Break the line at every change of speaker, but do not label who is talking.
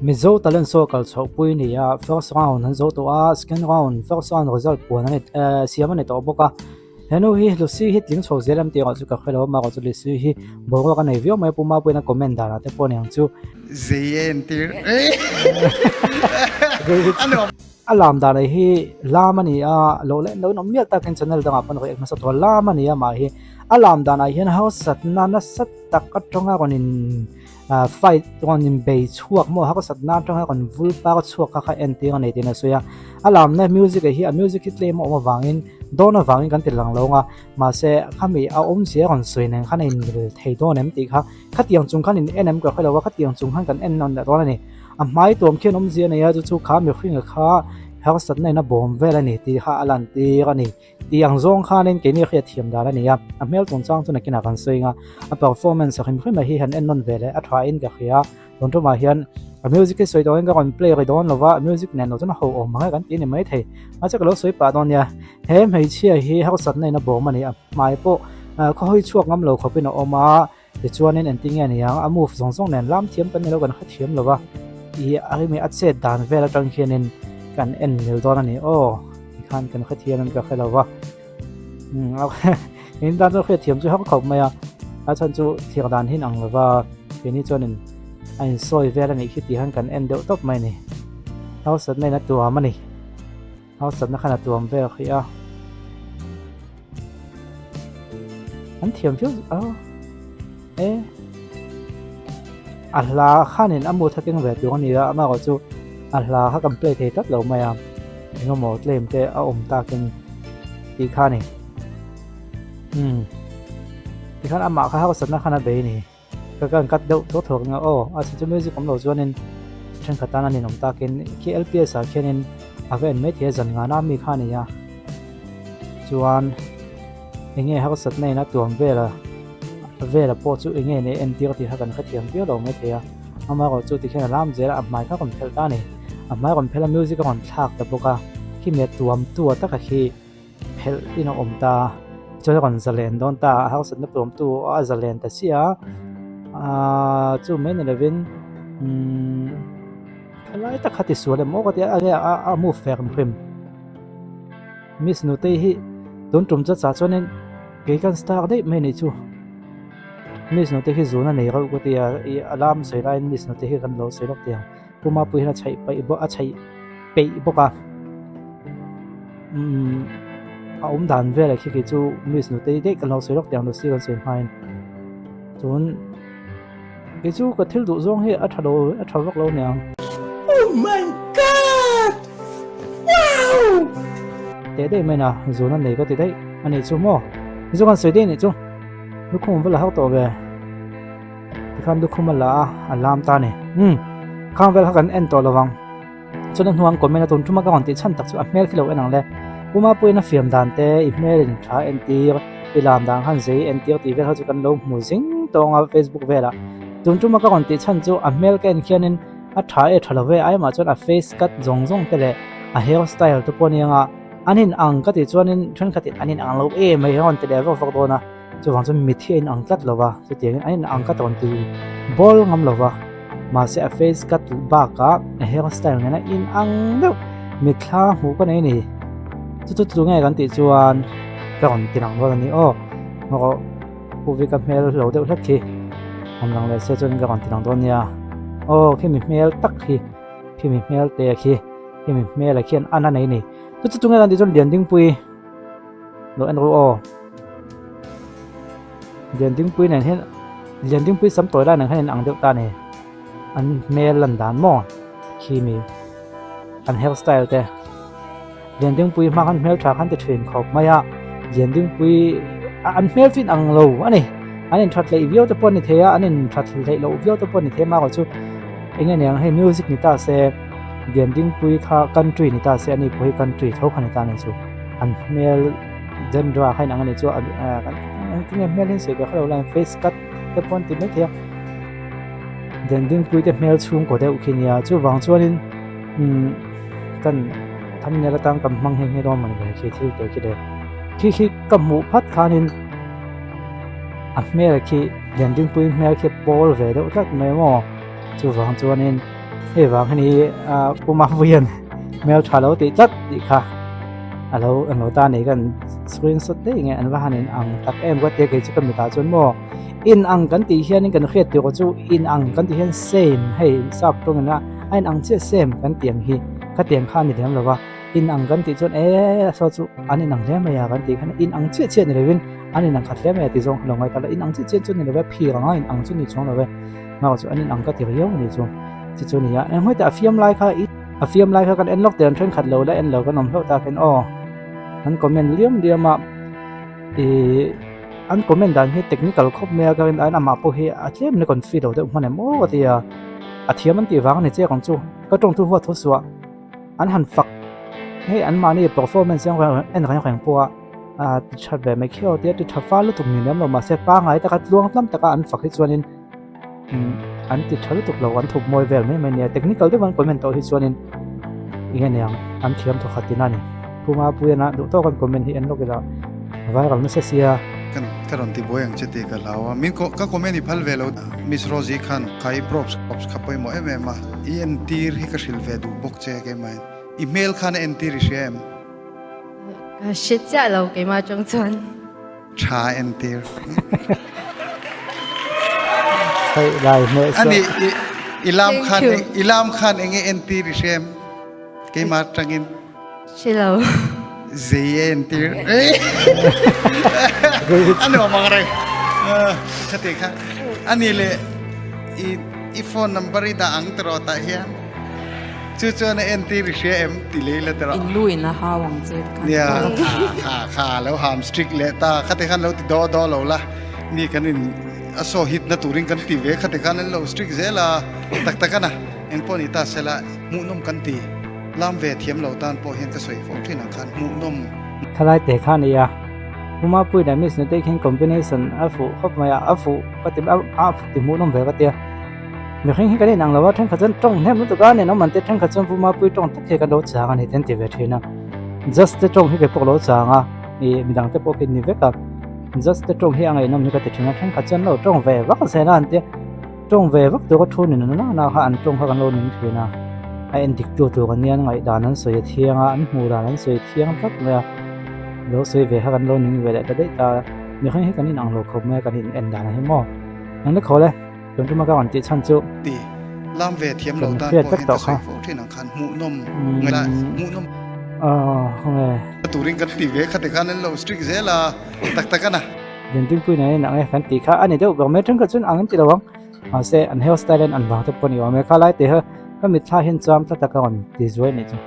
Mizo Talent Show kal chhoh pui ni a, first round an zo tawh a, second round first round result puan a ni eh siam a ni tawh bawk a. Henu hi Lucy hi tling chho zel em tih erawh chu ka hre lo a, mahrawh chu Lucy hi boruak a nei viau mai a, Pu Mapuiin a comment danah te pawh aniang chu.
Zei e entir a nuam.
A lam dan ei hi lam a ni a, lo leh lo in awm mial takin channel dangah pawn react hmasa tawh a, lam a ni a mah hi a lam danah hian harsatna nasa tak atanga rawn in fight rawn in bei chhuak maw harsatna atanga rawn vul par chhuak kha kha entir a nei tiin a sawi a, a lamna music ah hi a music hi tlem a awm avangin dawn avangin kan ti lang lo ang a, mahse khami a awmzia rawn sawi nen khan a inmil thei dawn em tih kha. Khatiang chung khan in en em ka hre lo a, khatiang chung khan kan en nawn leh dawn a ni. A hmai tuam khian awmzia a nei a, chu chu kha mihringa kha harsatna in a bawm vel a ni tih kha a lan tir a ni. Tih ang zawng khanin keini hriat thiam dan a ni a, a hmel chungchang chu nakinah kan sawi ang a, a performance a hrim hrim a hi han en nawn ve leh a tha in ka hria. Tun tumah hian a music hi sawi dawnin ka rawn play ri dawn lo va, music nen lo chuan a ho awm mang e kan ti a ni maithei. Mahse ka lo sawi pah dawn nia, he hmeichhia hi harsatna in a bawm a ni, a hmai pawh khaw hawi chhuak ngam lo khawpin a awm a. Tichuanin engtin nge ni ang, a move zawng zawng nen lam thiam kan ni lo, kan hre thiam lo va, ih a hemi a chet dan vel atang hianin kan en mil dawn a ni aw, tikhan kan hre thiam em ka hre lo va, umm in tan chuan hriat thiam chu har khawp mai a, a chhan chu thlir dan hi inang lo va, keini chuanin a insawi vel a nih khi tih khan kan en deuh tawp mai a ni, hausatna in a tuam a ni. Hausatna khan a tuam vel hrih a. An thiam viau a e a hla khanin a mu thaking ve tur a ni a amaherawh chu a hla kha kan play thei tlat lo mai a engemaw tlem te a awm takin tih kha a ni umm tikhan amah kha hausatna khan a bei a ni. Ka kan cut deuh thuak thuak anga aw a chhan chu music awm lo chuanin thenkhat tan a ninawm takin khi L P S ah khianin a va en mai thei a zan ngana mi kha a ni a chuan eng nge harsatna in a tuam vel a vel a pawh chu eng nge nei entir tih kha kan hrethiam viau lo mai thei a amaherawh chu tikhian a lam zel a a hmai kha a rawn phelh ta a ni a hmai a rawn phelh a music a rawn thlak ta bawk a khimi a tuam tu a taka khi. Phelh in a awm ta chuan a rawn zalen dawn ta a harsatna tuamtu a zalen ta si a ahh chu mai ni lovin umm thalai tak kha tisual em aw ka ti a enge a a move ve hrim hrim miss nutei hi tun tum chu chah chuanin kei kan star daih mai a nih chu miss nutei hi zun a nei reuh ka ti a ih a lam sawi laiin miss nutei hi kan lo sawi lawk tih ang. Puma pui hian a chhaih paih bawk a chhaih peih bawk a umm a awm dan velah khi kei chu miss nute daih kan lo sawi lawk teh ang Lucy kan sawi hmain chuan kei chu ka thil duh zawng hi a tha lo a tha vak lo aniang.
Oh my God! Wow!
Teh daih mai na zun a nei ka ti daih a nih chu maw chu kan sawi daih a nih chu lukhum vel a hauh tawh ve. Tikhan lukhum a la a, a lam ta a ni. Umm, khang vel kha kan en tawh lo vang. Chuan a hnuang comment a tun thuma ka rawn tih chhan tak chu a hmel khi lo en ang le. Pu Mapuiin a fiam dan te, i hmel in tha entir, i lam dan khan zei entir tih vel kha chu kan lo hmu zing tawng a Facebook velah. Tun thuma ka rawn tih chhan chu a hmel ka en khianin a tha e tha lo ve aimah chuan a face cut zawng zawng te leh a hair style te pawh aniang a, an in ang ka tih chuanin thenkhatin an in ang lo em mai rawn ti leh vak vak dawn a. Chuvang chuan mithi a inang tlat lo va, chutiangin an inang ka tawn ti bawl ngam lo va, mahse a face cut bakah a hair style nena inang deuh mitthla hmuh ka nei a ni. Chu chu tunge kan tih chuan ka rawn ti lang dawn a ni aw, maw Pu Vika hmel lo deuh hlek khi han lang leh se chuan ka rawn ti lang dawn nia. Aw khimi hmel tak khi, khimi hmel te khi, khimi hmel ah khian an a nei a ni. Chu chu tunge kan tih chuan Liandingpui lo en ru aw. Liandingpui nen hian Liandingpui sam tawi lai nen khan in ang deuh ta a ni an hmel lan dan maw khi mi an hair style te Liandingpui hma khan hmeltha khan ti thin khawp mai a Liandingpui an hmel chu in ang lo a ni an in that hleih viau te pawh a ni thei a an in that hleih loh viau te pawh a ni thei a mahrawh chu eng nge niang hei music ni ta se Liandingpui kha country ni ta se ani pawh hi country tho kha ni ta a ni chu an hmel. Zendra kha inang a nih chu tinge hmel hi sawi ka hrelo lai face cut te pawh an ti maithei a Dendingpui te hmel chhungkaw deuh khi nia chuvang chuanin umm kan thumbnail atang kan hmang nghe nghe dawn mawni le khi thil te khi le khi khi ka hmuh phat khanin a hmel khi Dendingpui hmel khi pawl ve deuh tlat mai maw chuvang chuanin. Hei vang hi ni Pu Mapuia'n hmel tha lo tih tlat tih kha a lo an lo ta nei kan screenshot daih nge an va han in ang tak em ka tia kei chu ka mitah chuan maw in ang kan tih hianin kan hriat tur chu in ang kan tih hian same hei sap tawngin a a in ang chiah same kan tih ang hi khatiang kha a ni lem lo va in ang kan tih chuan e saw chu an in ang hle mai a kan tih khan in ang chiah chiah ni lovin an in ang khat hle mai a tih zawng kha lo ngaih ta la in ang chiah chiah chu ni lo ve phir anga in ang chu ni chuang lo ve. Ngau chu an in ang ka ti riau a ni chu. Chi chu nia, engmai teh a fiam lai kha i a fiam lai kha kan en lawk ten thenkhat lo la en lo kan awm hlauh tak in aw. An comment liam liam a, ih an comment dan hi technical khawp mai a ka rin aiin amah pawh hi a tlem in a confi lo deuh hman em aw ka ti a. A thiam an tih vang a ni chiak ang chu, ka tawng thu huat thu suah an han fak hei an mahni performance en reng reng pawh a. A ti that ve mai khiau tia ti tha fal lutuk ni lem lo mahse pangngai taka tluang tlam taka an fak hi chuanin an ti tha lutuk lo an thup mawi vel mai mai nia technical deuh an comment tawh hi chuanin eng nge niang an thiam thawk khat tina ni Puma Puiana duh tawk an comment hi en lawk ila viral nasa sia.
Kan ka rawn ti buai ang che tih ka hlau a, min ka comment i phal ve lo Miss Rosie khan kha i props props kha pawimawh em em a, i entir hi ka hrilh ve duh bawk che keimah in i hmel khan a entir i hria em?
Ka hre chiah lo keimah atang chuan.
Tha entir.
Hei lai hmeh
sa. Ani i lam khan i lam khan enge entir i hrem keimah atangin.
Hre lo.
Zei entir. Ani mang reng. Khati kha. Ani le i i phone number i dah ang tiro tah hian. Chu chuan a entir i hria em ti lei la tawh.
In lu in a hau ang che kha.
Nia kha kha lo ham strict leh ta kha te khan lo ti daw daw lo la mi kan in a saw hit na turin kan ti ve kha te khan an lo strict zel a tak tak ana engpawh ni ta sela hmuhnawm kan ti lam ve thiam lo tan pawh hian ka sawi fo thin ang khan hmuhnawm.
Thalai te kha nia Pumapui leh Miss Nutei khian combination a fuh khawp mai a a fuh ka ti a ti hmuhnawm ve ka tia. Mihring hi kan inang lo a, thenkhat chuan tawng hnem lutuk a nen awm an ti a, thenkhat chuan Pumapui tawng tak hi kan lo chang a ni te an ti ve thin a. Just te tawng hi kei pawh ka lo chang a, ih midang te pawh khi an ni vek a. Just te tawng hi a ngaihnawm hi ka ti thin a, thenkhat chuan lo tawng ve vak zel a an ti a, tawng ve vak tur a thu ni nana nana kha an tawng kha kan lo ning thin a. A en dik tu tur an nia, an ngaihdan an sawi a thiang a, an hmuh dan an sawi thiang tlat mai a, lo sawi ve kha kan lo ning ve leh ta daih ta a. Mihring hi kan inang lo khawp mai a, kan in en dan ah hi maw. Engle khawl e. Tun tuma ka rawn tih chhan chu
Ti lam ve thiam lo
kan
tan
hriat
pawh
vek
hian
tawh
ka
kha.
sawi fo thin ang khan hmuhnawm ngaih la hmuhnawm
Aw khawnge.
Turin kan ti ve kha ti khan an lo strict zel a tak tak a na.
Zirtirpui nen in ang e kan tih kha a ni deuh ber mai thenkhat chuan ang an ti lo ang mahse an hair style an an vang te pawh a ni awm e kha lai te kha ka mitthla hian cham tlat a ka rawn ti zuai a nih chu.